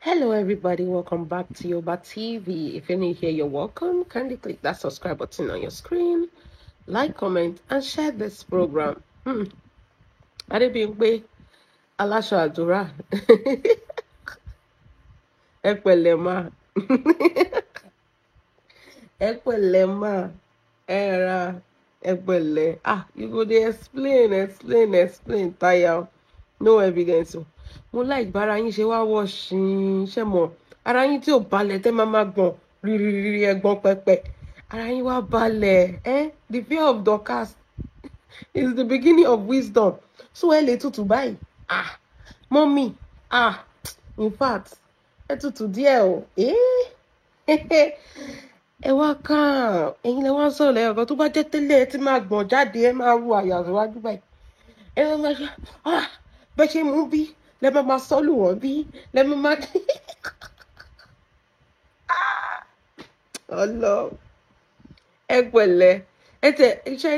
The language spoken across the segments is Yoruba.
Hello, everybody. Welcome back to Yoba TV. If you're new here, you're welcome. Kindly click that subscribe button on your screen, like, comment, and share this program. Adébímpé, aláṣọ àdúrà. Ẹ pẹ̀lẹ́ mà. Ẹ pẹ̀lẹ́ mà. Ẹ ra. Ẹ pẹ̀lẹ́. Ah, you go dey explain, explain, explain, tire. No evidence o. Mo like bára yín ṣe wá wọ̀ ṣìn ṣe mọ̀. Ara yín tí ò balẹ̀ tẹ́ máa máa gbọ̀n rírírí ẹ̀gbọ́n pẹpẹ. Ara yín wá balẹ̀. Eh? The fear of Dorcas is the beginning of wisdom. So ẹ lè tutù báyìí. Ah, mọ́mì. Ah, in fact, ẹ tutù díẹ̀ o. Eh? Ẹ wá kàn. Ẹ̀yin lẹ wá ń sọ̀rọ̀ lẹ́yọ̀kan tó bá jẹ́ tẹ́lẹ̀ ẹ ti máa gbọ̀n jáde, ẹ máa ru àyà síwájú báyìí. Ẹ máa ṣe, ah, bẹ́ ṣe mú bí, lẹ máa máa sọ́lù wọ́n bí, lẹ máa máa. Ọlọ́run. Ẹ pẹ̀lẹ́. Ẹ tẹ ṣe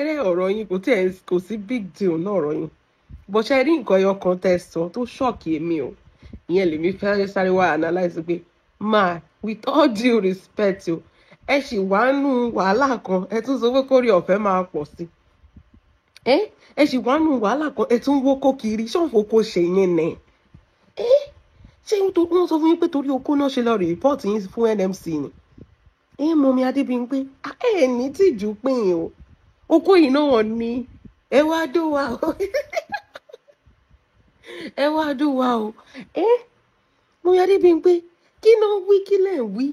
rí ọ̀rọ̀ yín kò tí ẹ kò sí big deal náà ọ̀rọ̀ yín. Bó ṣe rí nǹkan ẹyọ kan tẹ́ sọ tó ṣọ́ọ̀kì èmi o. Ìyẹn lèmi fẹ́ sáré wá analyse pé ma, with all due respect o, ẹ ṣì wá nù wàhálà kan, ẹ tún sọ pé kórè ọ̀fẹ́ máa pọ̀ sí. Ẹ ẹ ṣì wá nù wàhálà kan, ẹ tún wókó kiri, ṣọ́ọ̀fù kò ṣe yẹn nẹ̀. Ẹ ṣé wọ́n sọ fún yín pé torí okó náà ṣe lọ rìpọ́ọ̀tì yín fún NMC ni? Ẹ mọ̀mí Adébímpé, ẹ ní tìjú pín in o. Okó yìí náà ní ẹ wá dó wa o. Ẹ wá dó wa o. Ẹ mọ̀mí Adébímpé, kí náà wí, kí lẹ̀ ń wí?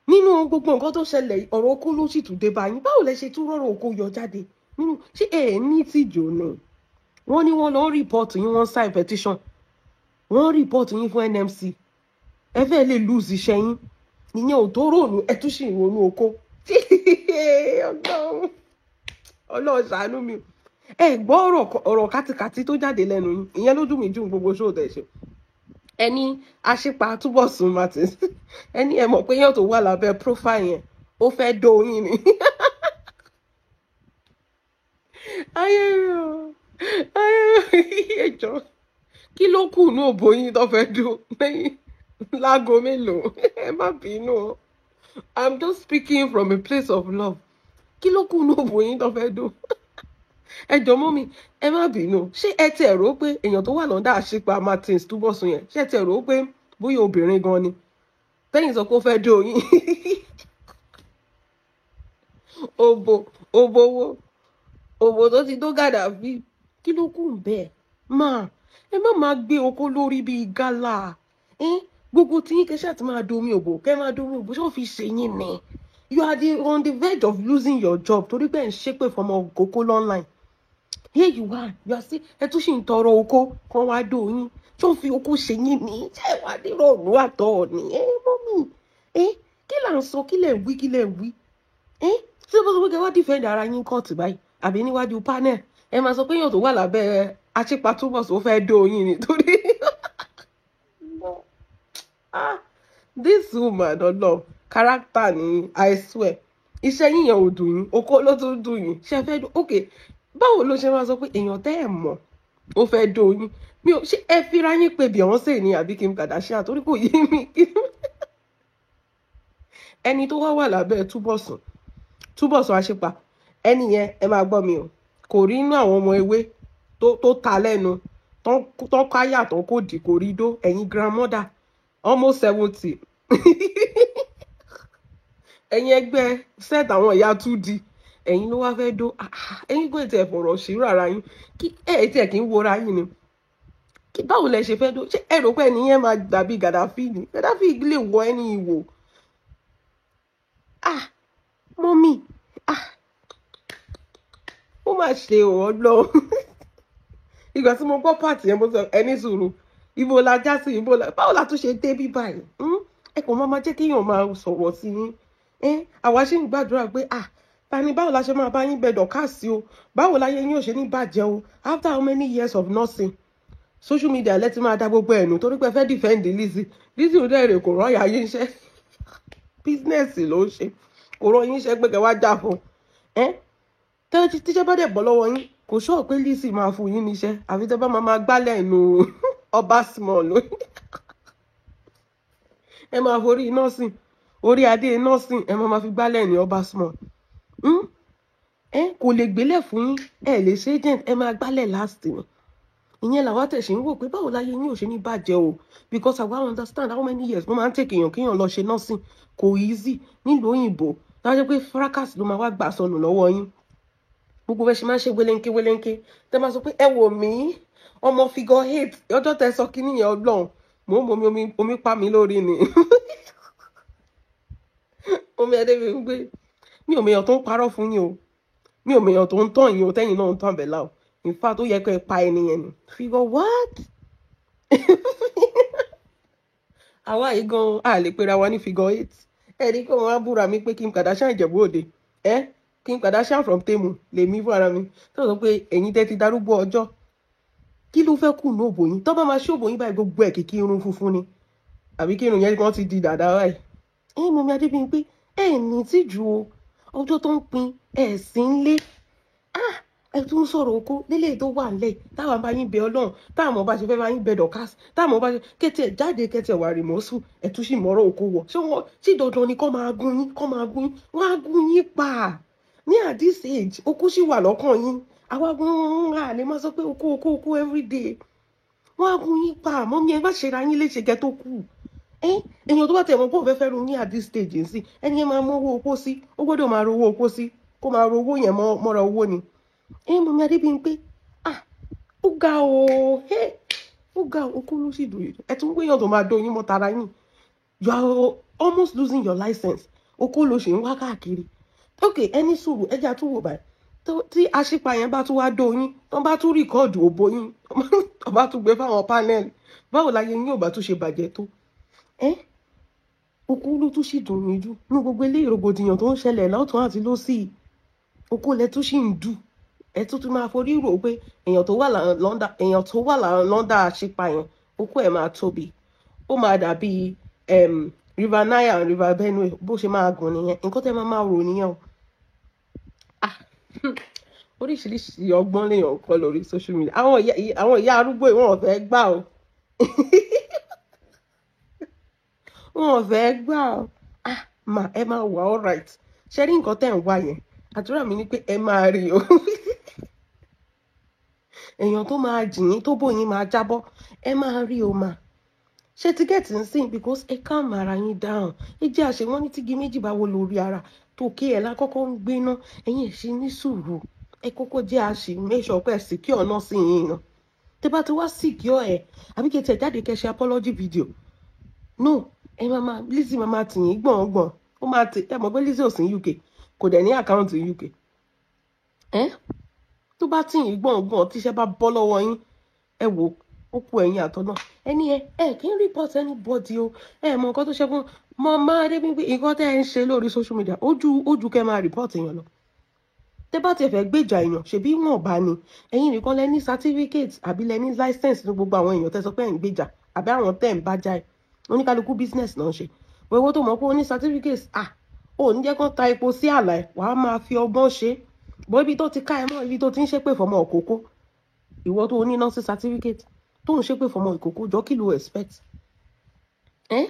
Nínú gbogbo nǹkan tó ṣẹlẹ̀, ọ̀rọ̀ okó ló sì tún dé bá yín. Báwo lẹ ṣe tún rọ̀rọ̀ okó yọ jáde? Nínú ṣé ẹ ní tìjú ni? Wọ́n ní wọ́n lọ rìpọ́ọ̀tì yín, wọ́n sign petition. Wọ́n rìpọ́ọ̀tì yín fún NMC. Ẹ fẹ́ lè lose iṣẹ́ yín. Ìyẹn ò tó rònú, ẹ tún sì ń ronú okó. Ọlọ́run, Ọlọ́run ṣàánú mi. Ẹ gbọ́ ọ̀rọ̀ kátikàti tó jáde lẹ́nu yín. Ìyẹn ló dùn mí jù gbogbo show tẹ̀ ṣe. Ẹni Aṣípa Túbọ̀sún Martins. Ẹni ẹ mọ̀ pé yẹn tó wà lábẹ́ profile yẹn, ó fẹ́ dó yín ni. Ayé mi o, ayé mi ẹ jọ̀ọ́. Kí ló kù ní òbò yín tó fẹ́ dó lẹ́yìn láago mélòó? Ẹ má bínú o. I'm just speaking from a place of love. Kí ló kù ní òbò yín tó fẹ́ dó? Ẹ jọ̀ọ́ mọ́mì, ẹ má bínú. Ṣé ẹ tiẹ̀ rò pé èèyàn tó wà lọ́ndà Aṣípa Martins Túbọ̀sún yẹn, ṣé ẹ tiẹ̀ rò pé bóyá obìnrin gan ni? Tẹ́yìn sọ pé ó fẹ́ dó yín. Òbò, òbò wo? Òbò tó ti dó Gàdáfì. Kí ló kù ń bẹ́ẹ̀? Máa, ẹ má máa gbé okó lórí bíi gálà. Gbogbo tí yín kẹ́ ṣáà ti máa domi òbò, kẹ́ máa domi òbò, ṣé ó fi ṣe yín ni? You are on the verge of losing your job torí pé ẹ̀ ń ṣépè fọmọ òkókó online. Here you are, you are still, ẹ tún ṣì ń tọrọ okó kan wá dó yín. Ṣé ó fi okó ṣe yín ni? Ṣé ẹ wá dé rọ̀rùn àtọ̀ ni? Ẹ mọ́mì, ẹ kí là ń sọ, kí lẹ̀ ń wí, kí lẹ̀ ń wí? Ẹ ṣé bó sọ pé kẹ́ wá defend ara yín kóòtù báyìí àbí níwájú panel? Ẹ máa sọ pé èèyàn tó wà lábẹ́ Aṣípa Túbọ̀sún ó fẹ́ dó yín ni torí. Ah, this woman ọlọ character ni, I swear. Iṣẹ́ yín yẹn ò dùn yín, okó ló tún dùn yín. Ṣé ẹ fẹ́ dùn? Okay, báwo ló ṣe máa sọ pé èèyàn tẹ́ ẹ̀ mọ̀ ó fẹ́ dó yín? Mi ò ṣe ẹ fira yín pé Beyonce ni àbí Kim Kardashian torí kò yé mi. Ẹni tó wá wà lábẹ́ Túbọ̀sún, Túbọ̀sún Aṣípa, ẹni yẹn ẹ máa gbọ́ mi o. Kò rí inú àwọn ọmọ ewé tó ta lẹ́nu, tó káyà tó kò dì kò rí dó, ẹ̀yin grandmother almost 70. Ẹ̀yin ẹgbẹ́ set àwọn ìyá 2D, ẹ̀yin ló wá fẹ́ dó. Ẹ̀yin kò tiẹ̀ fọ̀rọ̀ ṣírò ara yín. Kí ẹ tiẹ̀ kí ń wora yín ni. Kí báwo lẹ ṣe fẹ́ dó? Ṣé ẹ rò pé ẹni yẹn máa dàbí Gàdáfì ni? Gàdáfì lè wọ ẹni ìwò. Ah, mọ́mì, ah, ó mà ṣe ò Ọlọ́run. Ìgbà tí mo gbọ́ pàtì yẹn, mo sọ ẹni sùúrù. Ibo la já sí, ibo la, báwo la tún ṣe dé bí báyìí? Ẹ kò máa jẹ́ kéèyàn máa sọ̀rọ̀ sí yín. Àwa ṣì ń gbàdúrà pé ah, ta ni báwo la ṣe máa bá yín bẹ Dorcas o? Báwo láyé yín ò ṣe ní bàjẹ́ o? After how many years of nursing? Social media lẹ ti máa da gbogbo ẹ̀ nù torí pé ẹ fẹ́ defend Lizzy. Lizzy ò dẹ́rẹ̀ kò rán ìyá yín iṣẹ́. Business ló ń ṣe. Kò rán yín iṣẹ́ pé kẹ́ wá jà fún. Tíṣẹ́ bá dẹ̀ bọ́ lọ́wọ́ yín, kò sọ pé Lizzy máa fún yín níṣẹ́. Àfi tẹ́ bá máa máa gbálẹ̀ nù Ọba Small. Ẹ máa forí nursing, orí adé nursing, ẹ máa fi gbálẹ̀ ní ọba small. Ẹ kò lè gbélẹ̀ fún yín, ẹ lè ṣe agent, ẹ máa gbálẹ̀ last ni. Ìyẹn làwa tẹ̀sí ń wò pé báwo láyé yín ò ṣe ní bàjẹ́ o, because àwa understand how many years ló máa ń take èèyàn kéèyàn lọ ṣe nursing. Kò easy nílùú òyìnbó, táwọn jẹ́ pé fracas ló máa wá gbà sọnù lọ́wọ́ yín. Gbogbo bẹ́ẹ̀ ṣe máa ń ṣe wélénké wélénké, tẹ́ máa sọ pé ẹ wò mí, ọmọ figure eight. Ọjọ́ tẹ sọ kí nìyẹn, Ọlọ́run, mò ń bomi omi, omi pa mí lórí ni omi ẹdẹ mi ń gbé. Mi ò mèèyàn tó ń parọ́ fún yín o, mi ò mèèyàn tó ń tàn yín o, tẹ́yìn náà ń tàn bẹ́ẹ̀ lá o. In fact, ó yẹ kó ẹ pa ẹni yẹn ni. Figure what? Àwa yìí gan a lè pera wa ní figure eight. Ẹ rí i pé wọn á búra mi pé Kim Kardashian Ìjẹ̀bú Òde, ẹ Kim Kardashian from Temu lèmi fún ara mi tó sọ pé ẹ̀yin tẹ́ ti darúgbó ọjọ́, kí ló fẹ́ kù ní òbò yín? Tó bá máa ṣe òbò yín báyìí, gbogbo ẹ̀ kìkì irun funfun ni, àbí kí irun yẹn kan ti di dàda báyìí. Ẹ mummy Adébímpé, ẹ ní tìjú o. Ọjọ́ tó ń pin ẹ̀ sí ń lé, ẹ tún sọ̀rọ̀ oko lélẹ̀ tó wà nílẹ̀. Táwọn bá yín bẹ Ọlọ́run, táwọn bá ṣe fẹ́ bá yín bẹ Dorcas, táwọn bá ṣe kẹ́tì ẹ̀ jáde, kẹ́tì ẹ̀ wà rìmọ́sù, ẹ̀ tún sì mọ́rọ̀ oko wọ̀. Ṣé wọ́n ṣì dandan ni kọ́ máa gún yín, kọ́ máa gún yín? Wọ́n á gún yín pa ní at this age. Oko sì wà lọ́kàn yín. Àwa gan-an a lè máa sọ pé oko, oko, oko everyday. Wọ́n á gún yín pa. Mummy, ẹ má ṣe ra yín léṣe kẹ́ tó kú. Èèyàn tó bá tẹ̀ mọ́ pé òun fẹ́ fẹ́ ru yín at this stage sí, ẹni yẹn máa mú owó oko sí, ó gbọ́dọ̀ máa ro owó oko sí, kó máa ro owó yẹn mọ́ra owó ni. Mummy Adébímpé, ah, ó ga o, ó ga o, okó ló sì dùn yìí. Ẹ tún gbéyàn tó máa dó yín mọ́ tara yín. You are almost losing your license. Okó ló ṣì ń wá káàkiri. Ok, ẹni sùúrù, ẹ jẹ́ àtúwò báyìí. Tí aṣípa yẹn bá tún wá dó yín, tó bá tún record òbò yín, tó bá tún gbé fáwọn panel, báwo láyé yín ò bá tún ṣe bàjẹ́ tó? Okó ló tún sì dùn yín jù ní gbogbo eléyìí. Rògbòdìyàn tó ń ṣẹlẹ̀ lọ́tún àti lósì, okó lẹ tún sì ń dù. Ẹ tún tún máa forí rò pé èèyàn tó wà lọ́ndà àṣìpa yẹn, okó ẹ̀ máa tóbi, ó máa dàbí River Nile and River Benue. Bó ṣe máa gùn nìyẹn. Nǹkan tẹ́ máa máa rò nìyẹn o. Ah, oríṣiríṣi ọgbọ́n lèèyàn kọ́ lórí social media. Àwọn ìyá arúgbó yìí, wọn ò fẹ́ gbà o, wọn ò fẹ́ gbà o. Ah, ma, ẹ máa wà all right. Ṣe rí nǹkan tẹ́ ń wá yẹn, àdúrà mi ni pé ẹ máa rí o. Èèyàn tó máa jìn yín tó bóyin máa jábọ́, ẹ máa rí o. Mà ṣe tíkẹ́ẹ̀tì ń sìn because ẹ calm ara yín down. Ẹ jẹ́ àṣẹ wọn ní tígi méjì bá wo lórí ara tòkè ẹ̀ lákọ́kọ́ ń gbéná. Ẹ̀yin ẹ̀ ṣe ní sùúrù, ẹ kọ́kọ́ jẹ́ àṣì make sure pé ẹ secure náà sí yín náà. Tẹ́ bá ti wá secure ẹ̀, àbí kí ẹ tẹ̀ jáde kẹ́ ṣe apology video, no, ẹ máa máa Lizzy máa máa tì yín gbọ̀ngbọ̀n. Ó máa tì. Ẹ mọ̀ pé Lizzy ò sí UK, kò dẹ̀ ní account UK. Ẹ tó bá tì yín gbọ̀ngbọ̀n, tíṣẹ́ bá bọ́ lọ́wọ́ yín, ẹ wò ó kú ẹ̀yìn àtọ̀ náà. Ẹni ẹ kì í report anybody o. Ẹ mọ nǹkan tó ṣe fún mọ máa dé wípé nǹkan tẹ́ ẹ ń ṣe lórí social media, ojú kẹ́ máa report èèyàn lọ. Tẹ́ bá tiẹ̀ fẹ́ gbèjà èèyàn, ṣebí wọn bá ní ẹ̀yin nìkan lẹ ní certificate àbí lẹ ní license ní gbogbo àwọn èèyàn tẹ́ sọ pé ẹ̀ ń gbèjà àbí àwọn tẹ́ ń bá já ẹ̀, oníkálukú business náà ń ṣe. Bó owó tó mọ̀ pé ó ní certificate, ah, ò ní jẹ́ kán ta epo sí àlà ẹ̀, wàá máa fi ọgbọ́n ṣe bó ibi tó ti ká ẹ mọ́, ibi tó ti ń ṣépè fọmọ òkókó. Ìwọ tó ní nursing certificate tó ń ṣépè fọmọ ìkókó jọ, kí ló expect ẹ?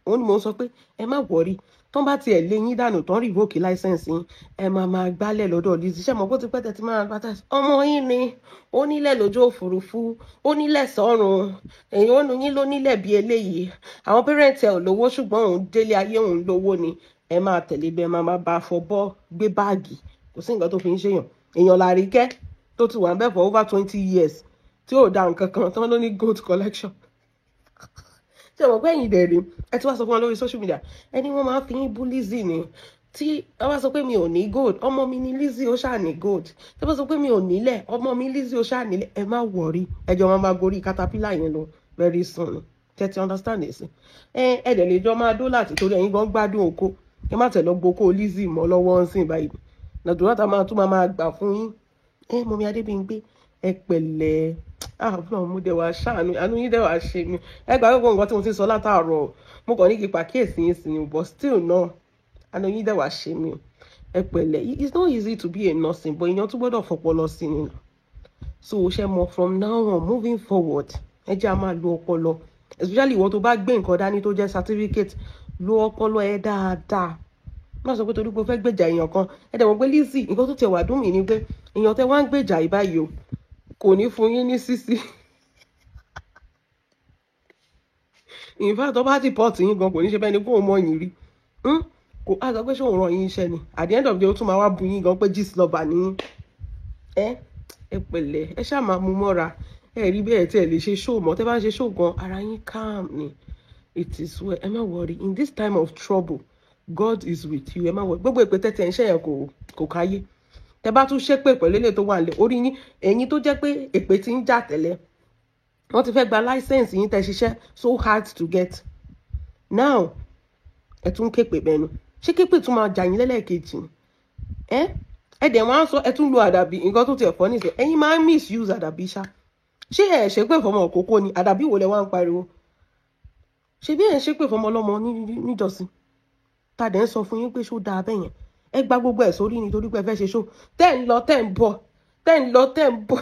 Òun ni mo sọ pé ẹ má worry. Tán bá tiẹ̀ lé yín dànù, tán revoke license yín, ẹ máa máa gbálẹ̀ lọ́dọ̀ Lizzy. Ṣé mo kó ti pẹ́ tẹ́ ti máa gbá tẹ́ ọmọ yín ni ó nílẹ̀ lójú òfurufú, ó nílẹ̀ sọ́run, èyí ó nu yín ló nílẹ̀ bí eléyìí. Àwọn parent ẹ̀ ò lówó, ṣùgbọ́n òun délé ayé, òun lówó ni. Ẹ máa tẹ̀lé bí ẹ máa máa bá a fọbọ́, gbé báàgì. Kò sí nǹkan tó fi ń ṣèyàn. Èèyàn làríkẹ́ tó ti wà ń bẹ̀ for over 20 years tí ò da nǹkan kan tán ló ní gold collection. Ṣé mo pé ẹ̀yin dẹ̀ rí ẹ ti wá sọ fún wọn lórí social media, ẹni wọ́n máa ń fi yín bú Lizzy ni. Tí wọ́n bá sọ pé mi ò ní gold, ọmọ mi ní Lizzy, ó ṣáà ní gold. Tí wọ́n bá sọ pé mi ò nílẹ̀, ọmọ mi Lizzy, ó ṣáà nílẹ̀. Ẹ má worry, ẹjọ́ máa máa gorí caterpillar yẹn lọ very soon. Tẹ́tí understand ẹ̀ sí ẹ. Ẹ dẹ̀ lè jọ máa dó láti torí ẹ̀yin gan gbádùn oko. Ẹ má tẹ̀ lọ gboko Lizzy mọ́ lọ́wọ́ ń sìn báyìí. Nàdúrà tá máa tún máa máa gbà fún yín. Ẹ mummy Adébímpé, ẹ pẹ̀lẹ́. Ah, Ọlọ́run mo dẹ̀ wá ṣàánú, àánú yín dẹ̀ wá ṣe mí. Ẹ gbà gbogbo nǹkan tí mo ti sọ látàárọ̀, mo kàn ní kí n pàkíyèsí yín sí ni, but still náà, àánú yín dẹ̀ wá ṣe mí. Ẹ pẹ̀lẹ́. It's not easy to be a nursing, but èèyàn tún gbọ́dọ̀ fọpọlọ sí ni. So ṣe mọ, from now on, moving forward, ẹ jẹ́ a máa lo ọpọlọ. Especially ìwọ tó bá gbé nǹkan dání tó jẹ́ certificate, lo ọpọlọ ẹ dáadáa. Má sọ pé torí pé o fẹ́ gbèjà èèyàn kan. Ẹ dẹ̀ mọ̀ pé Lizzy, nǹkan tó tiẹ̀ wà dùn mí ni pé èèyàn tẹ́ wá ń gbèjà yìí báyìí o, kò ní fún yín ní sísí. In fact, tó bá ti pọ́ọ̀tì yín gan, kò ní ṣe bẹ́ẹ̀ ni kó o mọ̀ yín rí. Kò á sọ pé ṣé òun ràn yín iṣẹ́ ni. At the end of the day, ó tún máa wá bu yín gan pé gist lover ni yín. Ẹ pẹ̀lẹ́, ẹ ṣáà máa mú mọ́ra. Ẹ rí bẹ́ẹ̀ tí ẹ lè ṣe show mọ́. Tẹ́ bá ń ṣe show gan, ara yín calm ni. It is well. Ẹ má worry. In this time of trouble, God is with you. Ẹ má worry. Gbogbo èpè tẹ́tẹ́ ń ṣe yẹn kò káyé. Tẹ́ bá tún ṣépè pẹ̀lú eléyìí tó wà nílẹ̀, orí yín, ẹ̀yin tó jẹ́ pé èpè ti ń jà tẹ́lẹ̀, wọ́n ti fẹ́ gba license yín tẹ́ ṣiṣẹ́ so hard to get. Now, ẹ tún képè bẹnu. Ṣé képè tún máa jà yín lẹ́lẹ́kejì? Ẹ dẹ̀ wọ́n á sọ, ẹ tún lo àdàbí. Nǹkan tó ti ẹ̀fọ́ nìṣẹ́, ẹ̀yin máa ń misuse àdàbí ṣá. Ṣé ẹ ṣépè fọmọ òkókó ni? Àdàbí wo lẹ wá ń pariwo? Ṣé bí ẹ ń ṣépè fọmọ ọlọ́mọ níjọ́sìn? Ta dẹ̀ ń sọ fún yín pé ṣó dáa bẹ́yẹn? Ẹ gba gbogbo ẹ̀ sórí nítorí pé ẹ fẹ́ ṣe ṣó. Tẹ́ ń lọ, tẹ́ ń bọ̀, tẹ́ ń lọ, tẹ́ ń bọ̀.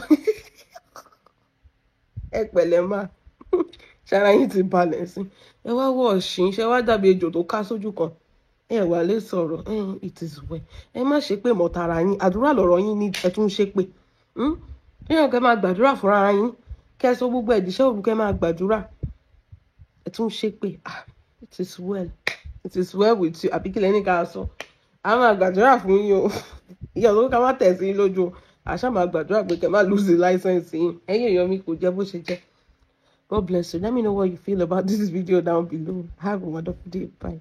Ẹ pẹ̀lẹ́ máa. Ṣara yín ti balẹ̀ sí. Ẹ wá wọ̀ ọ̀ṣìn, ṣé wá dàbí ejò tó ká sójú kan. Ẹ wà lè sọ̀rọ̀. It is well. Ẹ má ṣe pé mọ̀ tara yín. Àdúrà lọ̀rọ̀ yín ni ẹ tún ṣe pé. Èèyàn kẹ́ máa gbàdúrà fúnra yín. Kẹ́ sọ gbogbo ẹ̀díṣẹ́ òru kẹ́ máa gbàdúrà. Ẹ tún ṣe pé, ah, it is well. It is well with you. Àbí kí lẹ ní ká sọ? A máa gbàdúrà fún yín o. Ìyá òun ká má tẹ̀ sí yín lójú o. Àṣà máa gbàdúrà pé kẹ́ má lose license yín. Ẹ̀yin èèyàn mi, kò jẹ́ bó ṣe jẹ́. God bless you. Let me know what you feel about this video down below. Have a wonderful day. Bye.